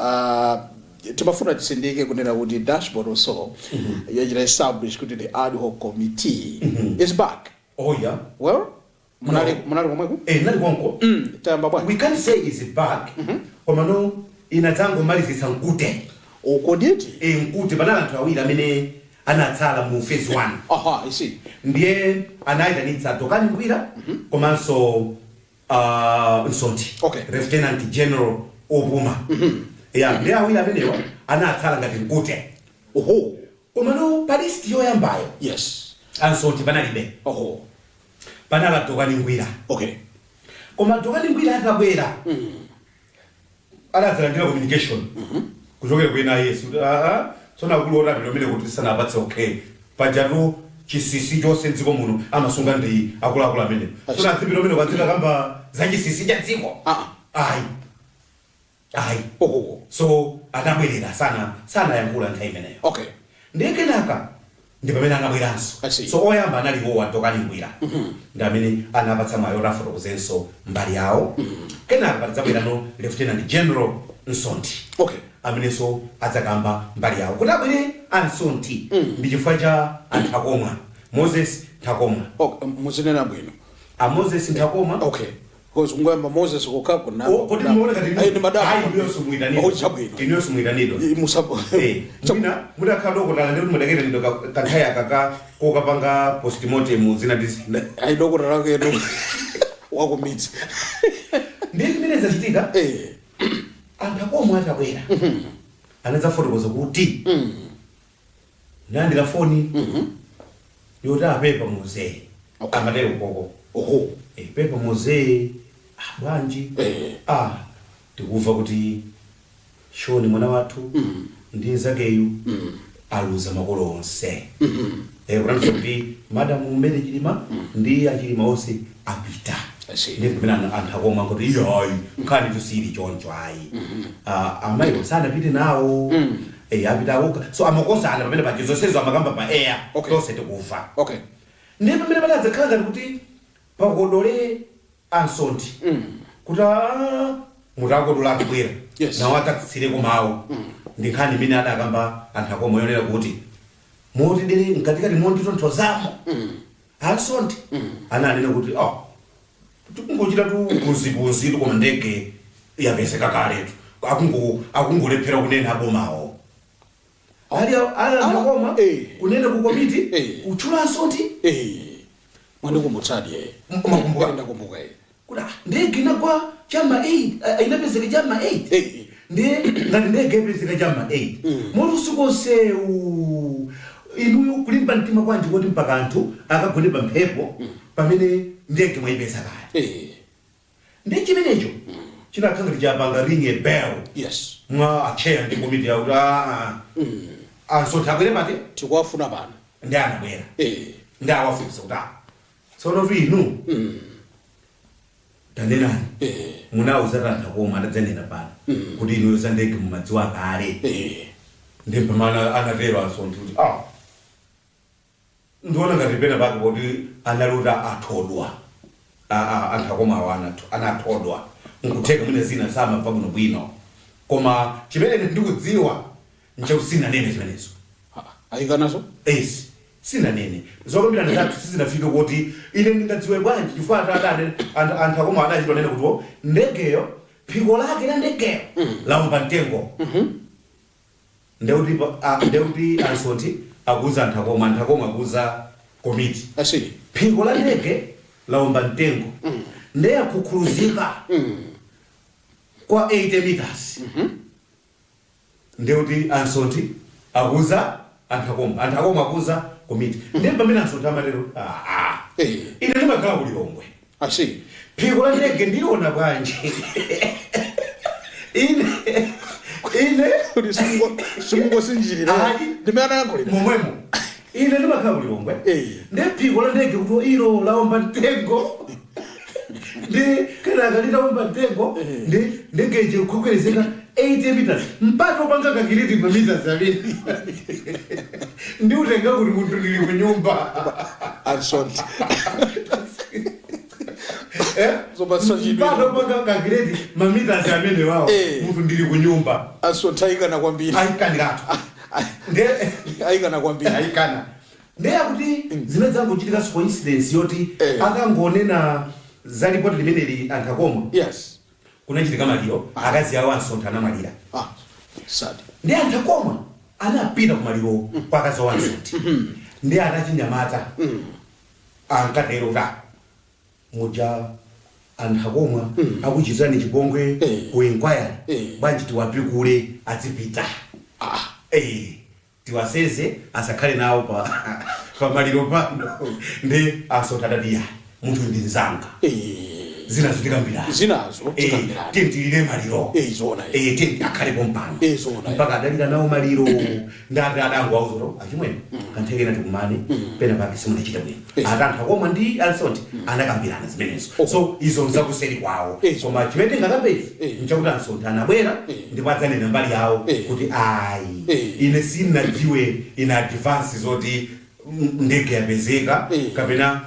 Timafuna tisindike kunena kuti dashboard also yachita establish kuti the ad hoc committee is back. Oh yeah. Well, munali No. munali komweko? Eh, nali konko. Tayamba bwanji? We can't say is back, koma no, inadzangomalizitsa mkute. Ukoditi. E, mkute. Panali anthu awiri amene anatsala mu phase 1. Aha, I see. Ndiye anayitanitsa Dokani Ngwira komanso Msonthi, Lieutenant General opuma ya. Ndiye awiri amenewa anatsala ngati mkute. Koma no, pa list yoyambayo a Msonthi panalibe. Panali Dokani Ngwira. Koma Dokani Ngwira atabwera, adadzalandira communication kuchokera ku NIS kuti aa, tsono akulu otapita umene kuti sanapatse okay. Pajatu chinsinsi chonse mdziko muno amasunga ndi akuluakulu amene. Tsono adzipita umene kwadzika kamba za chinsinsi cha dziko. Ayi, ayi. So anabwerera, sanayankhula nthawi imeneyo. Ndiye kenaka ndi pamene anabweranso. I see. So oyamba analiwo Dokani Ngwira, ndi amene anapatsa mwayi oti afotokozenso mbali yawo. Kenaka padzabwerano Lieutenant General Msonthi, amenenso adzakamba mbali yawo. Kuti abwere a Msonthi ndi chifukwa cha anthu akomwa, Moses Ntakomwa. Okay, muzinena bwino. A Moses Ntakomwa. Okay, because kungoyamba Moses kokha kuna. Oh, kodi muona ngati Ayi, ni madama. Ayi, inuyonso muyitanidwa. Oh, chabwino. Inuyonso muyitanidwa. Eh, mwina mudakhala dokotala ndikuti mudaketanidwa kanthawi akaka kokapanga postmortem, zina ndi zina. Ayi, dokotala lakedo wakumidzi. Ndiye chimene zachitika, anthu akomwe atabwera anadzafotokoza kuti ndandira foni yoti apepa muzee. Amatero koko. E, pepa muzee. Ah, bwanji? Ah, tikumva kuti Shoni mwana wathu ndi nzakeyu aluza makolo onse. Eh, kutanthauza kuti Madamu Mary Chilima ndi aChilima onse apita. I see. Ndi pamene anthu akomwe kuti iyayi, nkhani tusili choncho ayi. Ah, amayiwo sanapite nawo. Eh, apita okha. So amakosana pamene paja, zonsezo amakamba pa air. Tonse tikufa. Ndiye pamene padadzakhala ngati kuti pakodole a Msonthi kuti mutakodola akubwera nawo adzatsitsireko mawu. Ndi nkhani imene adakamba anthu akomwe yonena kuti motidere mkatikati monditonthozamo a Msonthi ananena kuti oh, tikungochita tu bunzibunzi, koma ndege yapezeka kaletu, akungolephera kunena abomawo ali anthu akoma kunena ku komiti kutchula a Msonthi. Eh, mwandikumbutsadi, eh. Makumbuka? Ndakumbuka, eh. Kuti ndege inagwa chama 8, inapezeka chama 8. Ndiye ngati ndege ipezeka chama 8, moti usiku onsewu inuyo kulimba mtima kwanji kuti mpaka anthu akagone pa mphepo pamene ndege mwayipeza kale? Ndi chimenecho chinakhala ngati chapanga ring a bell mwa acheya ndi komiti yakuti a Msonthi abwere pati. Tikuwafuna pano. Ndi anabwera. Ndi awafunsa kuti tsono tu inu tanenani, munauza anthu akomwe adadzanena pano kuti inuyo za ndege mumadziwa kale. Ndi pamene anatero a Msonthi kuti ndiona ngati pena pake poti analuta athodwa. Anthu akomawo anathodwa, nkutheka mwina zina samamva bwinobwino, koma chimene ndikudziwa nchakuti sinanene zimenezo. Ayikanazo? Yes, sinanene. Zokambirana zathu sizinafike kuti ine ndingadziwe bwanji, chifukwa anthu akoma adachita nene kuti ndegeyo, phiko lake la ndegeyo laumba mtengo. Ndekuti a Msonthi akuuza anthu akoma, anthu akoma akuuza komiti. I see. Phiko la ndege laumba mtengo, ndiye akhukhuluzika kwa 80 meters. Ndekuti a Msonthi akuuza anthu akoma, anthu akoma akuuza komiti. Ndiye pamene a Msonthi amatero, ine ndimakhala ku Lilongwe. I see. Phiko la ndege ndiliona bwanji ine? Kuti simungosinjirira. Ayi. Ndimene anayankhulira. Momwemo ine ndimakhala ku Lilongwe. Ndi phiko la ndege kuti ilo laomba mtengo, ndi kenaka litaomba mtengo, ndi ndege ije kukhwekerezeka 80 meters, mpaka upanga calculate ma meters amene ndi utenga kuti munthu ndili ku nyumba. A Msonthi. Zopatsa chidwi. Mpaka panga calculate ma meters amene wawo. Munthu ndili kunyumba. Asonthi ayikana kwambiri. Ayikaniratu nde. Ayikana kwambiri. Ayikana. Ndiye kuti zimene zangochitika, coincidence yoti akangonena za ripoti limeneli anthu akomwe, kunachitika maliro, akazi awo ansontha anamwalira. Ah, sad. Ndi anthu akomwe anapita kumaliro kwa akazi awo ansonthi, ndi anachinyamata ankatero ta muja anthu akomwe akuchitirani chipongwe ku inquiry, bwanji tiwapikule azipita, tiwaseze asakhale nawo pa maliro pano. Ndi asontha adati, "Ya, munthu ndi mzanga, zinazo tikambirana." Zinazo tikambirana. Tintilire maliro. Zoona. Tinti akhalepo mpano. Zoona. Mpaka adalira nawo maliro. Ndati adango auzoto, "Achimwene, kanthekena tikumane pena pake, simunachita bwino." Atanthu akoma ndi ansonti anakambirana zimenezo. So izo nzakuseri kwawo. Koma chimene tingakambe ife nchakuti ansonti anabwera ndipo adzanena mbali yawo kuti, "Ayi, ine sinadziwe in advance zoti ndege yapezeka kapena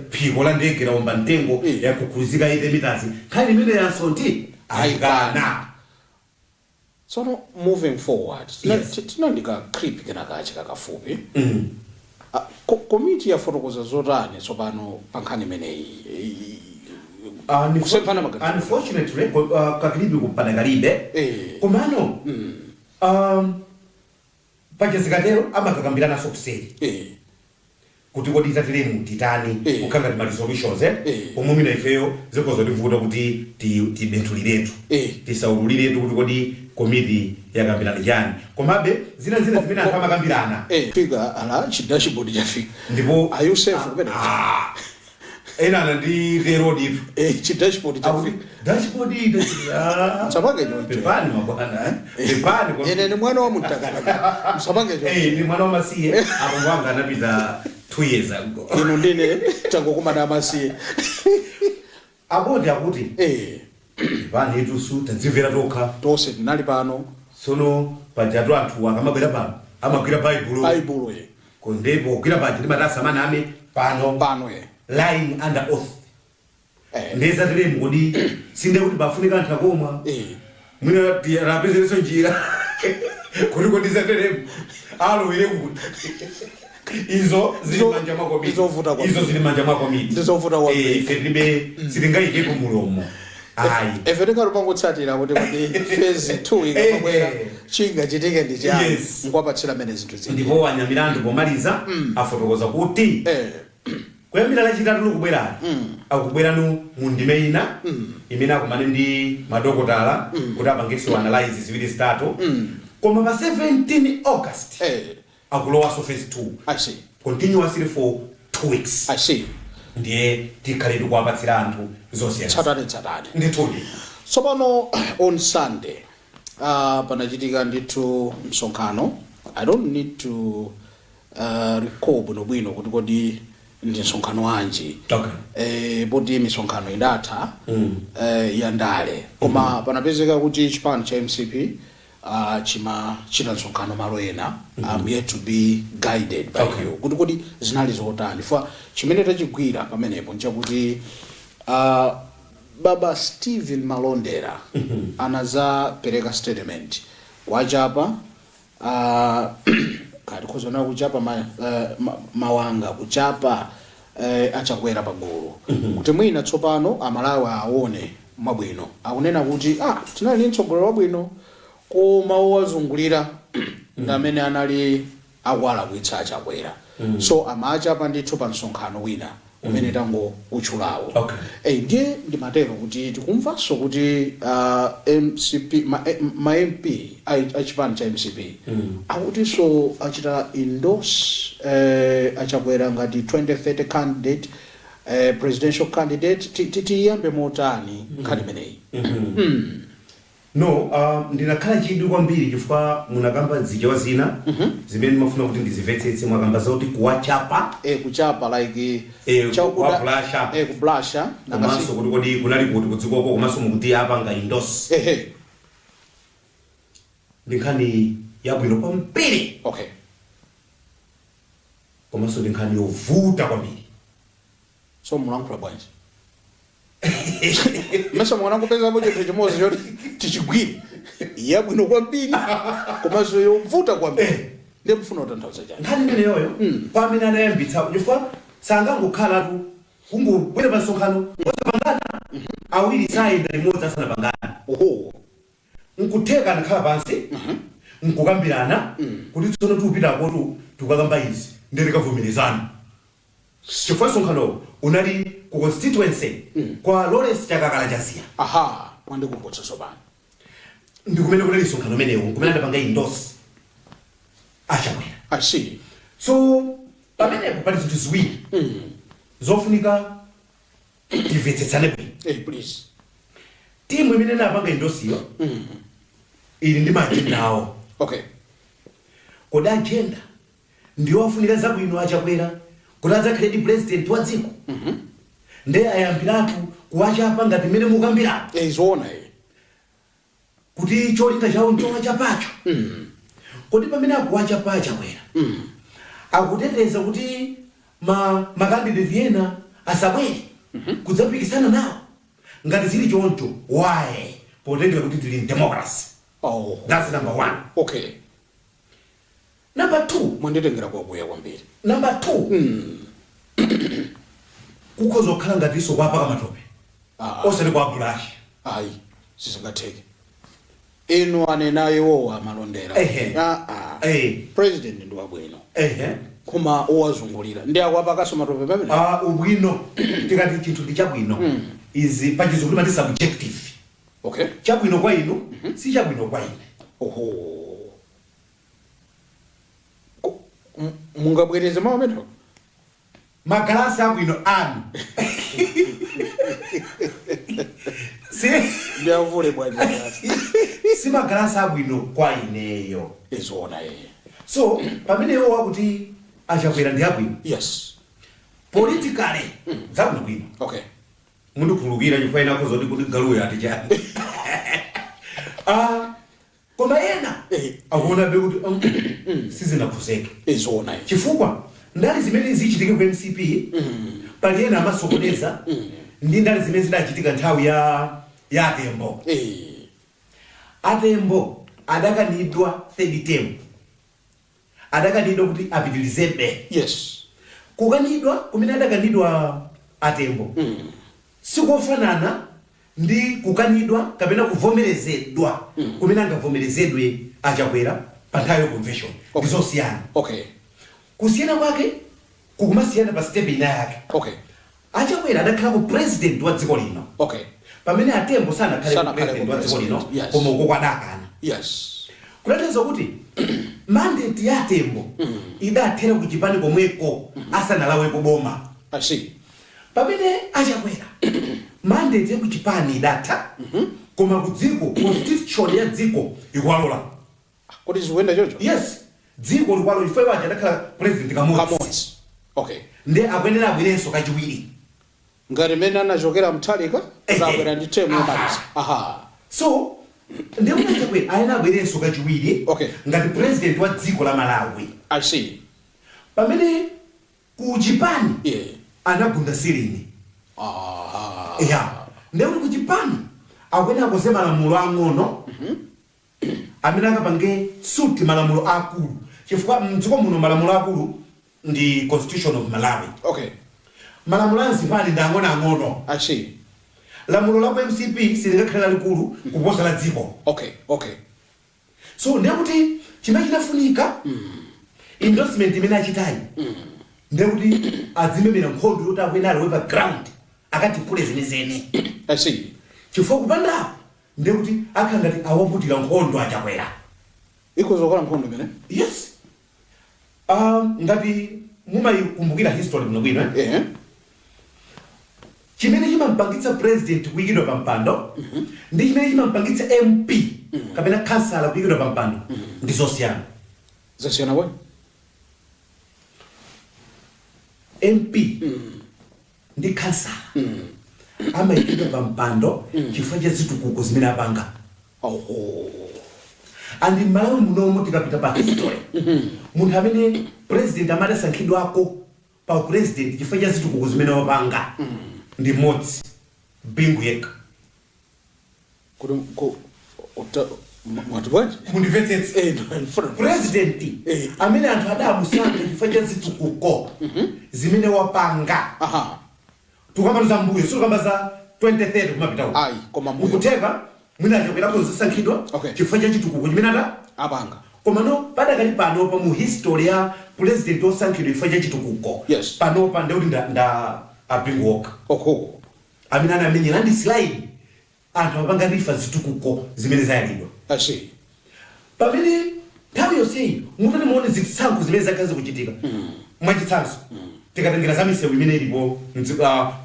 phiko la ndege laomba mtengo, yakukhuzika 80 meters." Nkhani imene yansonti ayikana. Tsono moving forward, Yes. tinandika clip kenakachi kakafupi. Ah, komiti yafotokoza zotani tsopano pa nkhani imeneyi? Kusemphana maganizo. Unfortunately, ka clip kupada kalibe. Komano pachizikatero amakakambiranaso kuseri kuti kodi tateremu titani, kukhala ngati ma resolutions, eh? Pomwe mina ifeyo zikhoza tivuta kuti tibenthuliretu, tisaululiretu kuti kodi komiti yakambirana chani. Komabe zina zimene anthu amakambirana, Fika ala chi dashboard chafika. Ndipo Are you safe kumene? Ah, ena ananditero ditu. Chi dashboard chafika. Dashboard. Msapange choncho. Pepani mabwana, eh? Pepani Ine ni mwana wa mtakataka, msapange choncho. Ni mwana wamasiye, abambo anga anapita 2 years ago. Inu ndine tangokumana amasiye. Aboti akuti, "Pepani itusu, tadzimvera tokha." Tonse tinali pano. Tsono pajatu anthu akamabwera pano amagwira Baibulo. Baibulo ye. Kondepo kugwira paja ndimati asamaname pano. Pano ye. Lying under oath. Ndezateremu kodi sinde kuti pafunika anthu akomwa mwina rapezereso njira kuti kodi zateremu alowere kuti izo zili manja mwa komiti. Ndizovuta kwambiri. Izo zili manja mwa komiti. Ndizovuta kwambiri. Ife tilibe, sitingayikepo mulomo, ayi. Ife tingalupangotsatira kuti phase 2 ikamabwera, chingachitike ndi chani, nkwapatsira mene zinthu zili. Ndipo wanyamilandu pomaliza afotokoza kuti kuyambira Lachitatu likubwerani, akubweranu mu ndime ina imene akumane ndi madokotala kuti apangenso analyze ziwiri zitatu. Koma pa 17 August akulowaso phase 2, I see. continuously for 2 weeks. I see. Ndiye tikhale tikuwapatsira anthu zosiyana. Tsatane tsatane. Ndithudi. Tsopano on Sunday panachitika ndithu msonkhano. I don't need to recall bwinobwino kuti kodi ndi msonkhano wanji, poti misonkhano idatha ya ndale. Koma panapezeka kuti chipani cha MCP chimachita msonkhano malo ena. I'm yet to be guided by you kuti kodi zinali zotani. Fa chimene tachigwira pamenepo nchakuti baba Stephen Malondera anazapereka statement wachapa, kati khozona kuchapa mawanga, kuchapa achakwera pagulu, kuti mwina tsopano Amalawi aone mwabwino. Akunena kuti, ah, tinali ndi mtsogoleri wabwino, koma owazungulira ndi amene anali akuwalakwitsa achakwera. So amachapa ndithu pa msonkhano wina umene tangokutchulawo. Ndiye ndimatero kuti tikumvanso kuti MCP ma MP a chipani cha MCP akutinso achita endorse achakwera ngati 2030 candidate, presidential candidate. Tiyambe motani nkhani imeneyi? No, ndinakhala chidwi kwambiri chifukwa munakamba zichewa zina zimene ndimafuna kuti ndizimvetsetse. Mwakamba zoti kuwachapa. Kuchapa like Kuwablasha. Kublasha. Komanso kuti kodi kunali kuti kudzikoko, komanso mukuti apanga endorse. Ndi nkhani yabwino kwambiri, komanso ndi nkhani yovuta kwambiri. So mulankhula bwanji? Mesa mwanangopezapo chinthu chimodzi choti tichigwire, yabwino kwambiri komanso yovuta kwambiri. Ndiye mfuna kutanthauza chani? Nkhani imeneyoyo, kwa amene anayambitsa, chifukwa sangangokhalatu kungobwera pa msonkhano osapangana. Awiri sayenda limodzi asanapangana. Nkutheka anakhala pansi nkukambirana kuti tsono tiupitakotu, tikukakamba izi, ndiye tikavomerezana, chifukwa msonkhanowo unali ku constituency kwa Lawrence Chakakala Chaziya. Aha, mwandikumbutsa tsopano. Ndi kumene kunali msonkhano umenewo, kumene adapanga endorse aChakwera. I see. So pamenepo pali zinthu ziwiri zofunika timvetsetsane bwino. Eh, please. Timu imene inapanga endorse-yo ili ndi ma agenda awo. Kodi agenda ndiyo afunira zabwino aChakwera kuti adzakhale ndi president wa dziko, nde ayambiratu kuwachapa ngati mmene mukambirako, Eh, zoona eh. kuti cholinga chawo nchowachapacho? Kodi pamene akuwachapa aChakwera, akuteteza kuti ma candidate ena asabwere kudzapikisana nawo? Ngati zili choncho, why, potengera kuti tili in democracy? That's number one. Number two. Mwanditengera kwakuya kwambiri. Number two, kukhoza kukhala ngatinso kwapaka matope, osati kwa brush. Ayi, sizingatheke. Inu anena iwowa malondera. Ah, ah. President ndi wabwino, koma owazungulira ndi akwapakaso matope pamene. Ah, ubwino, tikati chinthu ndi chabwino, izi pachizungu timati subjective. Chabwino kwa inu si chabwino kwa ine. Oho. Mungabwereze mawu amenewo? Magalasi abwino anu si Ndiavule bwanji magalasi? Si magalasi abwino kwa ineyo. Izoona eh. So pamene iwo wakuti aChakwera ndi abwino, politically zabwino bwino, mundikhululukira chifukwa ena akhoza kuti galuyo ati chani. Ah, koma ena akuonabe kuti sizinakhuzeke. Izoona eh. Chifukwa ndali zimene zichitike ku MCP, pali ena amasokoneza ndi ndali zimene zidachitika nthawi ya aTembo. ATembo adakanidwa third term, adakanidwa kuti apitirizebe. Kukanidwa kumene adakanidwa aTembo sikofanana ndi kukanidwa kapena kuvomerezedwa kumene angavomerezedwe aChakwera pa nthawi ya convention. Ndizosiyana. Kusiyana kwake kukumasiyana pa step ina yake. AChakwera adakhalako president wa dziko lino, pamene aTembo sanakhale Sanakhale president wa dziko lino. President, yes. Koma uko kwadakana, kutanthauza kuti mandate ya aTembo idathera ku chipani komweko asanalaweko boma, I see. Pamene aChakwera mandate ya ku chipani idatha, koma ku dziko, constitution ya dziko ikuwalola. Kodi zikuyenda choncho? Yes, dziko likuwalola chifukwa iwo aja adakhala president kamodzi. Kamodzi, okay. Nde akuyenera abwerenso kachiwiri. Ngati mmene anachokera Mutharika, zabwera ndi term yomaliza, aha. So ndiye kuti aChakwera ayenera abwerenso kachiwiri ngati president wa dziko la Malawi, I see. Pamene ku chipani anagunda ceiling. Ya, ndiye kuti ku chipani akuyenera akonze malamulo ang'ono amene akapange suit malamulo akulu, chifukwa mdziko muno malamulo akulu ndi Constitution of Malawi. Malamulo a mzipani ndi ang'onoang'ono. I see. Lamulo la ku MCP silingakhale lalikulu kuposa la dziko. So ndiye kuti chimene chinafunika, endorsement imene achitayi, ndiye kuti adzimemera nkhondo yoti akuyenera alowe pa ground akatipule zenizeni, I see. Chifukwa kupandapo ndiye kuti akhala ngati awaputira nkhondo aChakwera. Ikhoza kukhala nkhondo imene. Yes, ngati mumayikumbukira history bwinobwino, eh? Chimene chimampangitsa president kuyikidwa pa mpando ndi chimene chimampangitsa MP kapena kansala kuyikidwa pa mpando ndi zosiyana. Zasiyana bwanji? MP ndi kansala amayikidwa pa mpando chifukwa cha zitukuko zimene apanga. And m'Malawi munomo, tikapita pa history, munthu amene president amati asankhidwako pa president chifukwa cha zitukuko zimene wapanga ndi mmodzi. Bingu yekha. Kuti mwati bwanji? Mundimvetsetse. Ndifuna President amene anthu adamusankha chifukwa cha zitukuko zimene wapanga, tukamba za mbuyo, situkamba za 2030 kumapita uko. Ayi, koma mbuyo. Mukutheka mwina achokerako zisankhidwa chifukwa cha chitukuko chimene ata apanga. Komano padakali panopa, mu history ya president osankhidwa chifukwa cha chitukuko, panopa ndekuti nda a Bingu okha amene anamenya landslide, anthu amapanga refer zitukuko zimene zayalidwa. I see. Pamene nthawi yonseyi mutati muone zisankho zimene zakhala zikuchitika, mwachitsanzo tikatengera za misewu imene ilipo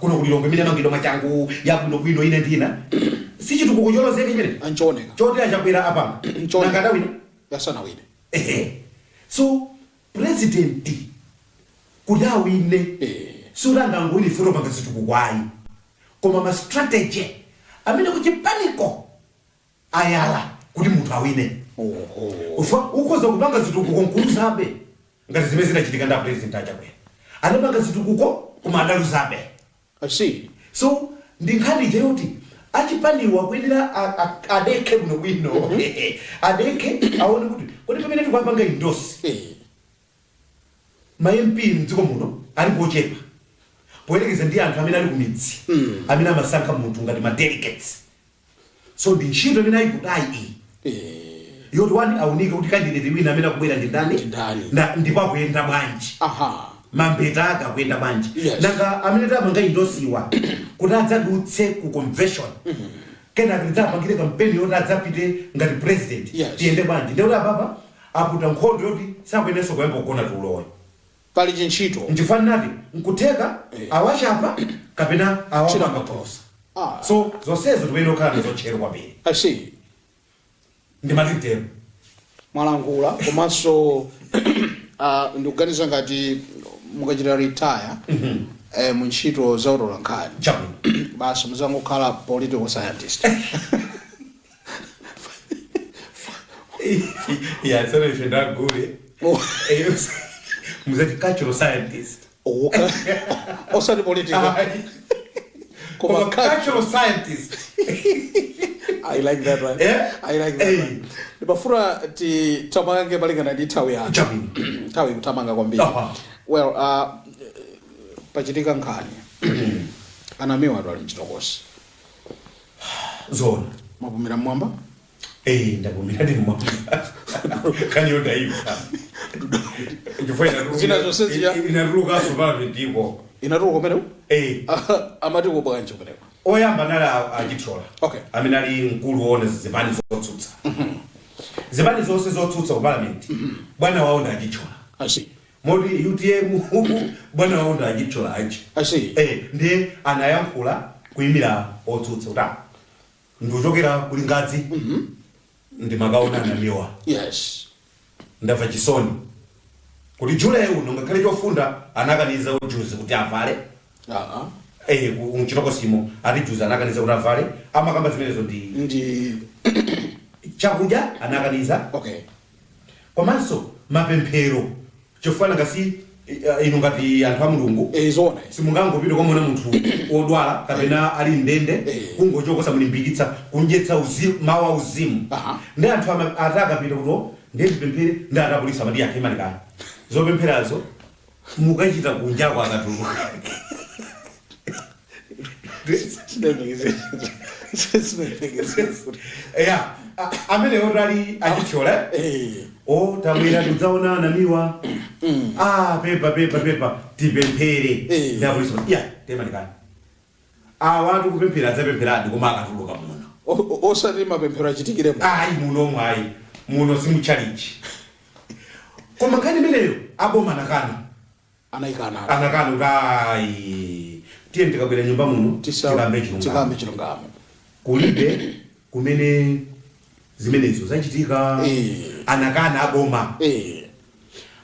kuno kulilongwe, imene amangidwa mwachangu, yabwinobwino, ine ndina, si chitukuko cholozeka chimene Anchooneka. choti achakwera apanga? Nchooneka. Nangadawina? Yasanawine. Ehe, so president kuti awine, sutangangowina ifeto panga zitukuko ayi, koma ma strategy amene kuchipaniko ayala kuti munthu awine. Ufa ukhoza kupanga zitukuko nkuluzabe, ngati zimene zinachitika nda president achakwera, anapanga zitukuko koma adaluzabe. I see. So ndi nkhani ija yoti achipaniwa kuyenera adekhe bwinobwino, adekhe, aone kuti kodi pamene tikupanga endorse ma MP mdziko muno alipo ochepa poyerekeza ndi anthu amene ali ku midzi amene amasankha munthu ngati ma delegates. So ndi ntchito imene ayikutayi iyi yoti wani aunike kuti candidate wina amene akubwera ndi ndani. Ndi ndani. Ndipo akuyenda bwanji, mambeta ake akuyenda bwanji, nanga amene tapanga endorse-wa kuti adzadutse ku convention, kenaka tidzapangire kampeni yoti adzapite ngati president, tiyende bwanji? Ndikuti apapa aputa nkhondo yoti sakuyenenso kuyamba kugona tulowe. Pali chintchito. Nchifukwa nati nkutheka awachapa kapena awapanga cross. So zonsezo tikuyenera kukhala nazo tcheru kwambiri. I see. Ndimati mtero. Mwalankhula, komanso ndikuganiza ngati mukachita retire mu ntchito za utolankhani, basi muzangokhala political scientist. Ya, tsono ife ndagule muzati cultural scientist. Osati political. Koma koma cultural scientist. I like that one. Eh? I like that one. Ndimafuna titamange malingana ndi nthawi yathu. Nthawi ikutamanga kwambiri. Well, pachitika nkhani, anamiwa atu ali mchitokosi. Zona. Mwapumira mmwamba? Eh, ndapumira ndi mmwamba. Kani ndaipa chifukwa Zina zonse inatulukanso parliament iko. Inatuluka kumeneko? Eh. Amati kubwanji kumeneko? Oyamba anali achitrola amene ali mkulu woona zipani zotsutsa, zipani zonse zotsutsa ku parliament, bwana wawo ndi achitrola. I see. Moti UTM bwana wawo ndi achitrola achi. I see. Eh, ndiye anayankhula kuyimira otsutsa kuti, "Ah, ndikuchokera kuli ngadzi, ndimakaona anamiwa. Ndamva chisoni kuti July uno ngakhale chofunda anakaniza ujuzi kuti avale." Eh, mchitokosimo ati juzi anakaniza kuti avale, amakamba zimenezo ndi ndi chakudya anakaniza, komanso mapemphero, chifukwa ngasi inu ngati anthu a Mulungu Eh, zoona. simungangopita kwamona munthu wodwala kapena ali mndende kungochokosa mulimbikitsa kunjetsa mawu auzimu. Ndi anthu ati akapita kuti ndiye tipemphere, ndi atapolisa amati yakhe imanikani zopempherazo mukachita kunjako akatuluka. Sinayembekezere. Ya, amenewo tali achithyola. O, tabwera tidzaona anamiwa, ah, pepa pepa pepa, tipemphere. Ndi apolisi amati, ya temanikani, awa tikupemphera, adzapempheradi koma akatuluka muno. Osati mapemphero achitikire mu Ayi, muno ayi, muno simuchalichi. Koma nkhani imeneyo aboma anakana. Anayikana. Anakana kuti ayi, tiye tikabwera nyumba muno tikambe chilungamo. Tikambe chilungamo. Kulibe kumene zimenezo zachitika. Anakana aboma.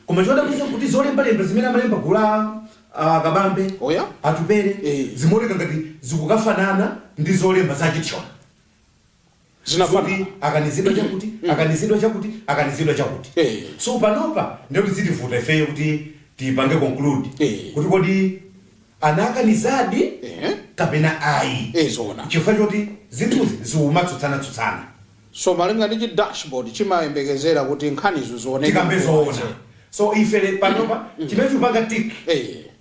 Koma chodabwitsa kuti zolembalemba zimene amalemba gula Kabambe, Oya. Atupere, zimaoneka ngati zikukafanana ndi zolemba zachithyola. Zinafanana. Zoti akanizidwa chakuti, akanizidwa chakuti, akanizidwa chakuti. So panopa ndikuti zitivuta ifeyo kuti tipange conclude kuti kodi Anakanizadi kapena ayi? Ezona. Chifukwa choti zinthuzi ziumatsutsana-tsutsana. So malinga ndi chi dashboard chimayembekezera kuti nkhanizo zioneke. Tikambe zoona, so ife panopa chimene tikupanga tick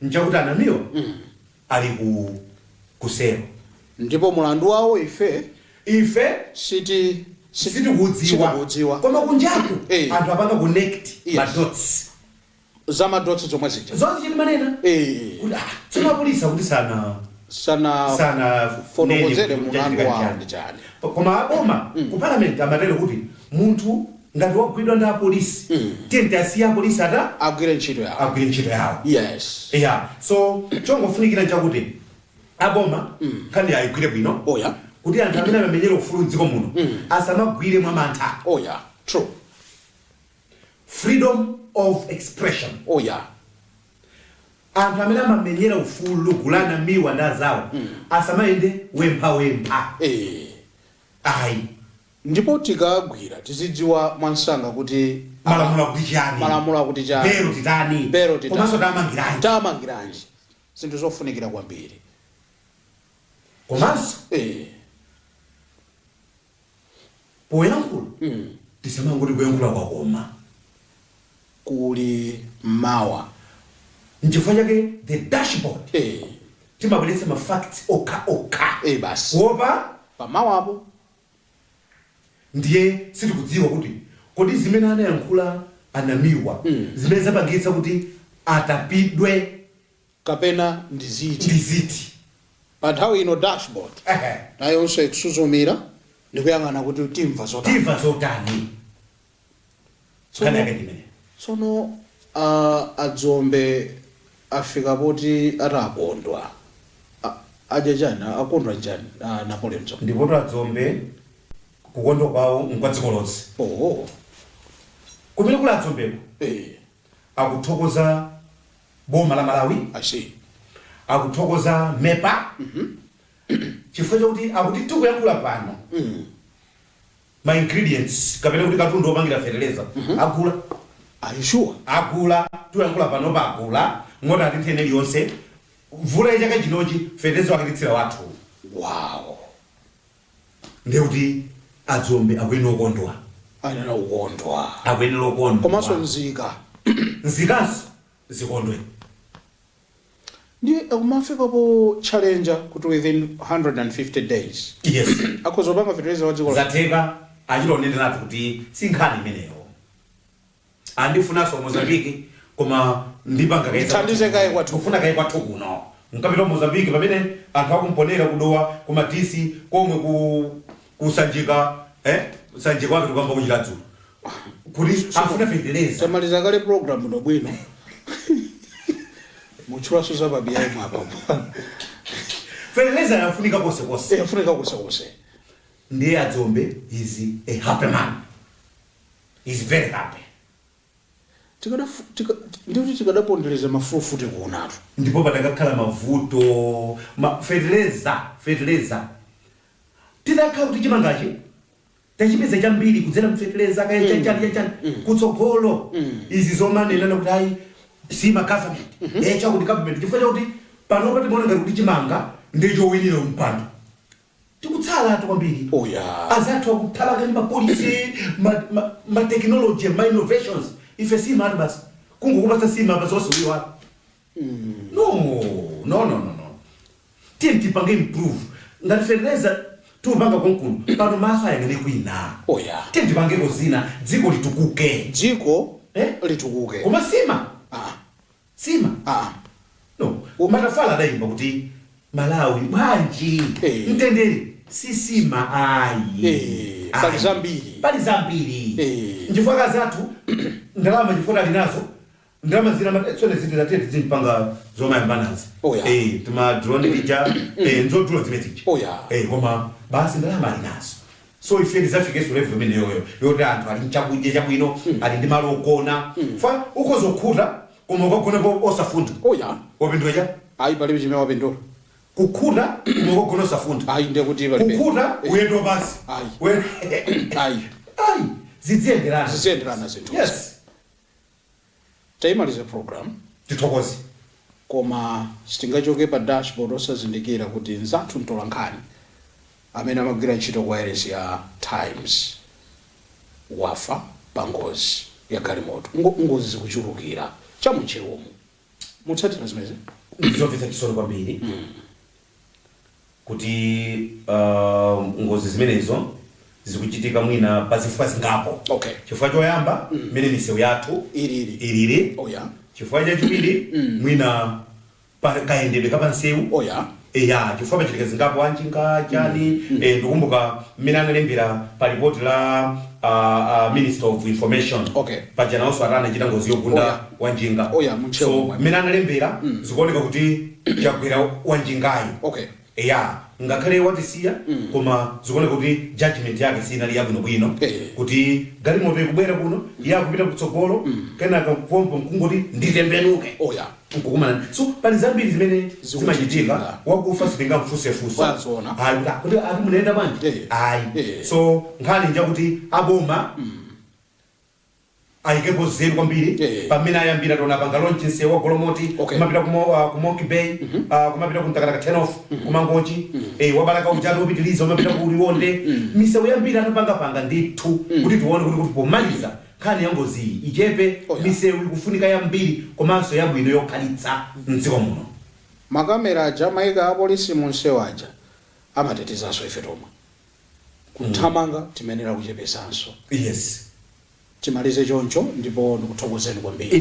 nchakuti anamiwa ali ku kusero. Ndipo mulandu wawo ife ife siti sitikudziwa. Sitikudziwa. Koma kunjaku anthu apanga connect ma dots. Za ma dots zomwe zija. Zonse chitimanena kuti tsono apolisi akuti sana sana sana fotokozere nene mulandu chachitika wawo chani. ndi chani. Koma aboma ku parliament amatero kuti munthu ngati wagwidwa ndi apolisi, tiye tasiya apolisi ata agwire ntchito yawo. Agwire ntchito yawo. Yeah, so chongofunikira chakuti aboma nkhani ayigwire bwino kuti anthu amene amamenyera ufulu mdziko muno asamagwire mwa mantha. Oh yeah, true. Freedom of expression. Oh yeah. Anthu amene amamenyera ufulu gulana miwa ndi azawo asamayende wempha wempha. Ayi. Ndipo tikagwira tizidziwa mwansanga kuti malamulo akuti chani. Malamulo akuti chani. Belo titani. Belo titani. Komanso tamangiranji. Tamangiranji, zinthu zofunikira kwambiri. Komanso poyankhula tisamangoti kuyankhula kwakoma. Kuli mawa. Nchifukwa chake the dashboard timabweretsa ma facts okha okha. Basi. Kuopa pamawapo. Ndiye sitikudziwa kuti kodi zimene anayankhula anamiwa zimene zapangitsa kuti atapidwe kapena ndiziti. Ndiziti. Pa nthawi ino dashboard nayonso ikusuzumira ndikuyang'ana kuti timva zotani. Timva zotani. Nkhani yake ndimene. Tsono adzombe afika poti atakondwa. Adya chani? Akondwa njani? Napoleon Dzombe. Ndipoto adzombe kukondwa kwawo nkwa dziko lonse. Kumene kuli adzombeko akuthokoza boma la Malawi. I see. Akuthokoza MEPA chifukwa chakuti akuti tikuyankhula pano ma ingredients kapena kuti katundu opangira fertilizer agula. Are you sure? Agula, tikuyankhula pano pa agula ng'oti ati nthene iliyonse mvula ya chaka chinochi fertilizer wakititsira wathu. Ndiye kuti adzombe akuyenera kukondwa. Ayenera kukondwa. Akuyenera kukondwa. Komanso nzika. Nzikanso zikondwe. Ndiye akumafika po challenger kuti within 150 days akhoza kupanga fertilizer wa dziko. Zatheka, achitoneneratu kuti si nkhani imeneyo. Andifunanso Mozambiki koma ndipanga kaye. Ndithandize kaye kwathu. Kufuna kaye kwathu kuno. Nkapita Mozambiki pamene anthu akumponera kudowa kumadisi komwe ku kusanjika sanjika wake tukamba kuchita dzulo kuti afuna fertilizer. Tamaliza kale program ino bwino. Mutchulaso za pabiyayi mwapapo. Fertilizer yafunika konse konse. Yafunika konse konse. Ndiye adzombe is a happy man, is very happy. Ndikuti tikadapondereza mafufu kuonatu. Ndipo patakakhala mavuto ma fertilizer, fertilizer tidakhala kuti chimangachi tachipeza chambiri kudzera mfertilizer kaya chanchani chanchani kutsogolo. Izi zomanenana kuti ayi sima government chakuti government, chifukwa chakuti panopa timaona ngati kuti chimanga ndichowinira mpando, tikutsala atu kwambiri. Oh yeah. Azathu akuthamanga ndi ma policy, ma technology, ma innovations. Ife sima atu basi, kungokupatsa sima pa zonse uyiwala. No, no, no, no, no, tiye tipange improve. Ngati fertilizer tiupanga konkuno pano, maso ayang'ane kwina. Oh yeah. Tiye tipangeko zina, dziko litukuke. Dziko Eh? litukuke. Koma sima sima no. Matafala adayimba kuti Malawi bwanji mtendere sisima ayi. Pali Ayi. zambiri. Pali zambiri. Nchifukwa kazathu ndalama, chifukwa ali nazo ndalama zina tsone ziti zatete zimpanga zomayambanazi. Oh, yeah. Tima drone lija nzodula zimene zija. Oh, yeah. Koma basi ndalama ali nazo, so ife tizafikenso level imeneyoyo yoti anthu ali mchakudya chabwino, ali ndi malo ogona. Fa ukozokhuta koma ukagonapo osafunda, Oh yeah. wapindula cha? Ayi, palibe chimene wapindula. Kukhuta koma ukagona osafunda. Ayi, ndiye kuti palibe. Kukhuta uyendo basi. Ayi. Ayi. Ayi, zidziyenderana. Zidziyenderana zinthu. Yes. Tayimaliza program. Tithokoze. Koma sitingachoke pa dashboard osazindikira kuti nzathu mtolankhani amene amagwira ntchito kwa wailesi ya Times wafa pa ngozi ya galimoto. Ngozi zikuchulukira chamuntchewomu. Mutsatira zimenezi? Ndizomvetsa chisoni kwambiri kuti ngozi zimenezo zikuchitika, mwina pa zifukwa zingapo. Chifukwa choyamba, mmene misewu yathu ilili. Ilili. Chifukwa chachiwiri, mwina pa kayendedwe kapansewu. Eya, chifukwa pachitika zingapo, anjinga chani. Ndikumbuka mmene analembera pa ripoti la Minister of Information, paja nawonso ati anachita ngozi yogunda wanjinga. Oh, yeah, munchewu So momwe. mmene analembera, zikuoneka kuti chagwera wanjingayi. Eya, ngakhale watisiya, koma zikuoneka kuti judgment yake sinali yabwinobwino, kuti galimoto ikubwera kuno, iye akupita kutsogolo, kenaka pompo mkungoti nditembenuke, nkukumana. So pali zambiri zimene zikuchitika. Zimachitika. Wakufa sitingamfunsefunso. Wazona. Ayi, kuti ati munayenda bwanji? Ayi. So nkhani njakuti aboma ayikepo zeru kwambiri. Pamene ayambira, tona panga launch msewu wa Golomoti, kumapita ku Monkey Bay, kumapita ku Mtakataka turn off, kumangochi, wabalaka ujatu upitiliza umapita ku Liwonde. Misewu yambiri atapangapanga ndithu kuti tione kuti pomaliza nkhani ya ngozi iyi ichepe. Misewu ikufunika yambiri komanso yabwino yokhalitsa mdziko muno. Makamera aja amayika apolisi munsewu aja amatetezanso ife tomwe. Kuthamanga timenera kuchepesanso. Timalize choncho, ndipo ndikuthokozeni kwambiri. Ine.